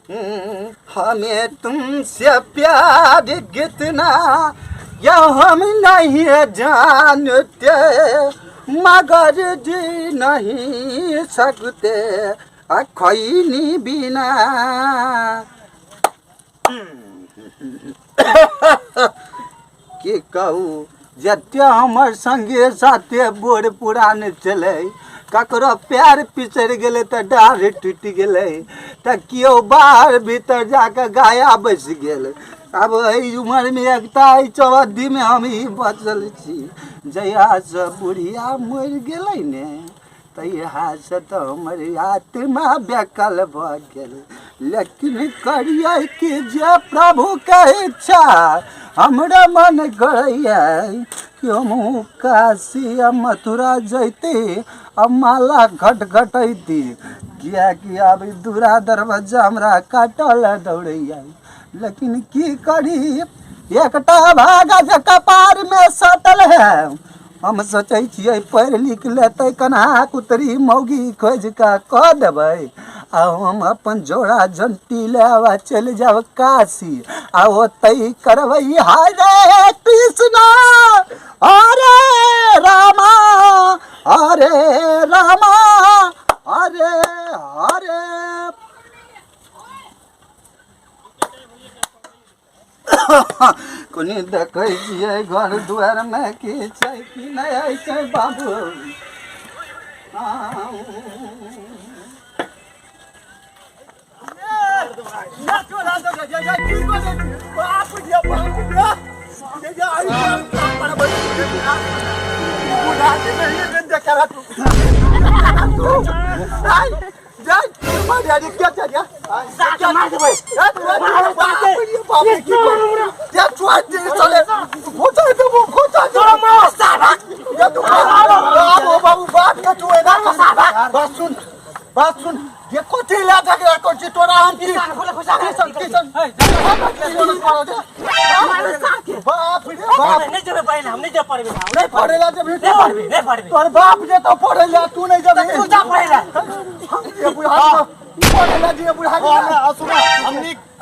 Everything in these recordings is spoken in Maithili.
हमें तुमसे प्यार कितना यह हम नहीं जानते, मगर जी नहीं सकते खैनी बिना। की कहू, जते हमर संगे साथे बूढ़ पुरान छलै, ककरो पैर पिसरि गेलै तऽ डाढ़ टूटि गेलै, तऽ केओ बाहर भीतर जाकऽ गाया बसि गेल। आब एहि उमरमे एकटा एहि चौहद्दीमे हमही बचल छी। जहियासँ बुढ़िया मरि गेलै ने तहियासँ तऽ हमर आत्मा बेकल भऽ गेल। लेकिन करियै कि जे प्रभुके इच्छा, हमरा मन करैए कि हमहूँ काशी आ मथुरा जैती आ माला खटखटैती, किएकि आब ई दूरा दरवज्जा हमरा काटऽ लए दौड़ैए। लेकिन की करी, एकटा भागा जे कपारमे सटल है। हम सोचै छियै पढ़ि लिख लेतै, कन्हा कुतरी मौगी खोजि कऽ कऽ देबै आ हम अपन जोड़ा जंटी लेबा चलि जायब काशी आ ओतहि करबै हरे कृष्णा हरे रामा हरे रामा हरे हरे। कोनी देखै छियै घर दुआरमे की छै की नहि होइ छै बाबू। बात सुन, ये कोठी ला झगड़ा कर छी तोरा हम की किसन किसन बाप रे बाप। नहीं जेबे पढ़े, हम नहीं जेबे पढ़े। नहीं पढ़े ला जेबही? नहीं पढ़बे, नहीं पढ़बे। तोर बाप जे तो पढ़े ला, तू नहीं जेबही। तू जा पढ़े ला। हम जे बुढ़ा पढ़े ला जे बुढ़ा। हमरा सुना,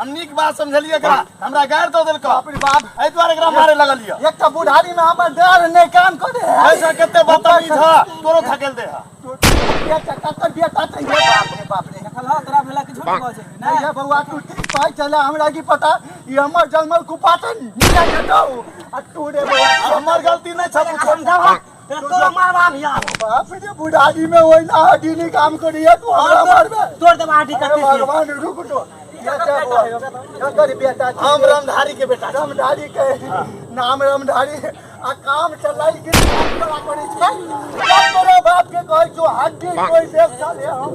हम नीक बात समझलियै एकरा, हमरा गारि दऽ देलक। बाप रे बाप। एहि दुआरे एकरा मारे लगलियै। एकटा बुढ़ारी में हमर डर नहीं काम करे। ऐसा कते बदतमीज ह, तोरो धकेल दे ह। बेटा ककर बेटा छै? बाप रे बाप रे। देखल तोरा भेला कि झूठ कहै छै? नहीं बउआ, तू ठीक कहै छले, हमरा की पता ई हमर जन्मल कुपात्र मिला जेतौ आ तू रे बउआ। हमर गलती नहि छ, समझावा तोरा मारबा भी आब। बाप रे, बुढ़ारी में ओहिना हड्डी नहीं काम करिए, तू हमरा मारबे? तोड़ देब आडी। अरे कते भगवान, रुक तो। ककर बेटा छी? हम रामधारी के बेटा छी। रामधारी के नाम रामधारी आ काम चलाई के बड़ा करै छै। जब तोरा बाप के कहै छौ हड्डी कोई देख साले हम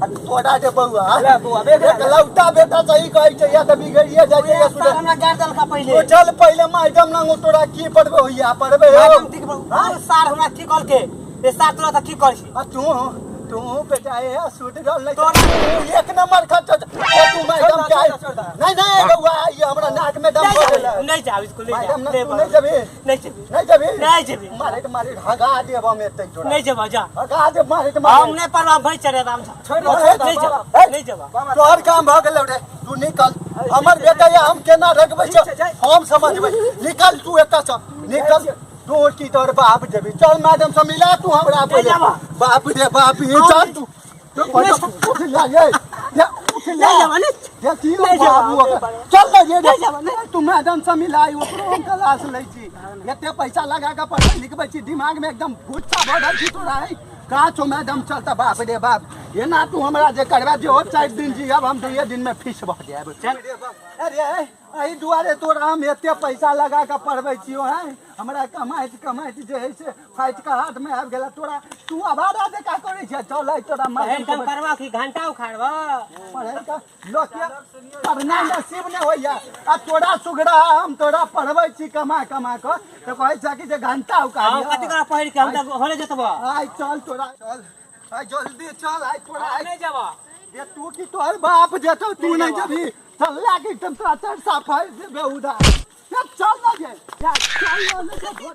आ तोरा जे बउआ ले बउआ, बे एकलौता बेटा सही कहै छै, या तऽ बिगड़िए जाइ छै या सुधर। हमरा गाड़ देलका पहिले। तो चल पहिले मैडम लंग, तोरा की पढ़बे होइया पढ़बे हो। मैडम ठीक, सार हमरा ठीक कहलके ए सार, तोरा तऽ ठीक कहै छी। आ तू तू बेटा ए सुधरल नहीं। तोरा- तू एक नंबर खर्च तू मैडम के आइ- छोड़ दे। नहीं नहीं बउआ, ई हमरा नाक में दम नहीं भऽ जाबे, गेलै। नहीं जाबे स्कूल, नहीं मैडम जाबे। ना, तू नहीं जेबही? नहीं जेबे। नहीं जेबही? नहीं जेबे। मारे मारे हगा देब हम एतै तोरा। नहीं जेबा, जा। हगा देब मारे हम मारे। नहीं पढ़वा भाई, चढ़े हम छोड़ दे, छोड़ दे, नहीं जेबा। ए, नहीं जेबा। तोहर काम भऽ गेलौ रे, तू निकल। हमर बेटा या हम केना रखबै छै हम समझबै। निकल तू एतऽ सँ, निकल तू की तोहर बाप जेबी। चल मैडम से मिला तू हमरा पहिले। जाबा। बाप रे बाप, ये चल तू तू पहिले उठ जा ये ये उठ जा। नहीं जाबा, नहीं। देखी नहीं जाबा, बाबू नहीं ओकर। जाबा। चल ना ये नहीं जाबा, नहीं। तू मैडम से मिलाई, ओकरो हम क्लास लै छी। एते पैसा लगा के पढ़ै लिखबै छी, दिमाग में एकदम भूसा भरल छी तोरा है। कहाँ छौ मैडम? चल तऽ। बाप रे बाप, एना तू हमरा जे करबा जे हो 4 दिन जी, अब हम 2 दिन में फीस भऽ जायब। चल। अरे एहि दुआरे तोरा हम एते पैसा लगा कऽ पढ़बै छियौ हैं, हमरा कमाइत कमाइत जे है से फाटि कऽ हाथमे आबि गेल। तोरा तू आवारा जकाँ करै छै। चल आइ तोरा पढ़े मैडम काम करवा कि घंटा उखाड़बा? पढ़ै के लोकके पढ़नाइ नसीब नहि होइया आ तोरा सुगरा हम तोरा पढ़बै छी कमा कमा कऽ, तऽ कहै छै कि जे घंटा हम कथी उखाड़िया। करा पढ़ के हम तऽ होले जेतबा। आइ चल तोरा, चल आइ जल्दी चल आइ तोरा आइ। नहीं जाबा। ये तू की तोहर बाप जेतौ, तू नहीं जबी। चल ला के एकदम तोरा चार साफ फाड़ देबे उधा। चल चल ना जे, जा, चल ना जे।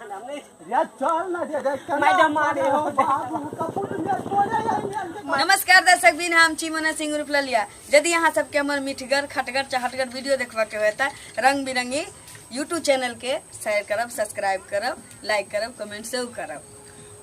हम नहीं रे चल ना रे रे केना मैडम मारे हो। बाबू कपुर में तोरे आइले। नमस्कार दर्शक बिन, हम छी मोना सिंह रूप ललिया। यदि अहाँ सबके हमर मिठगर खटगर चहटगर वीडियो देखबाक के होय त रंग बिरंगी यूट्यूब चैनल के शेयर करब, सब्सक्राइब करब, लाइक करब, कमेंट सेहो करब।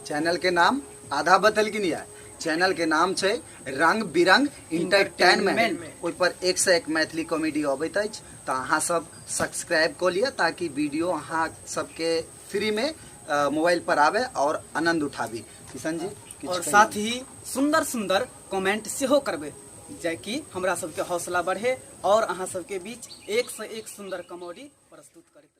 चैनल के नाम आधा बदलकिन यऽ। चैनल के नाम छै रंग बिरंग इंटरटेनमेंट। ओहि पर एक से एक मैथिली कॉमेडी अबैत अछि, तऽ अहाँ सब सब्सक्राइब कऽ लिअ ताकि वीडियो अहाँ सबके फ्री में मोबाइल पर आवे और आनंद उठाबी। किशन जी किछु और कहियौ। साथ ही सुंदर सुंदर कमेंट सेहो करबै जाकि हमरा सबके हौसला बढ़े और अहाँ सबके बीच एक से एक सुंदर कॉमेडी प्रस्तुत करैत।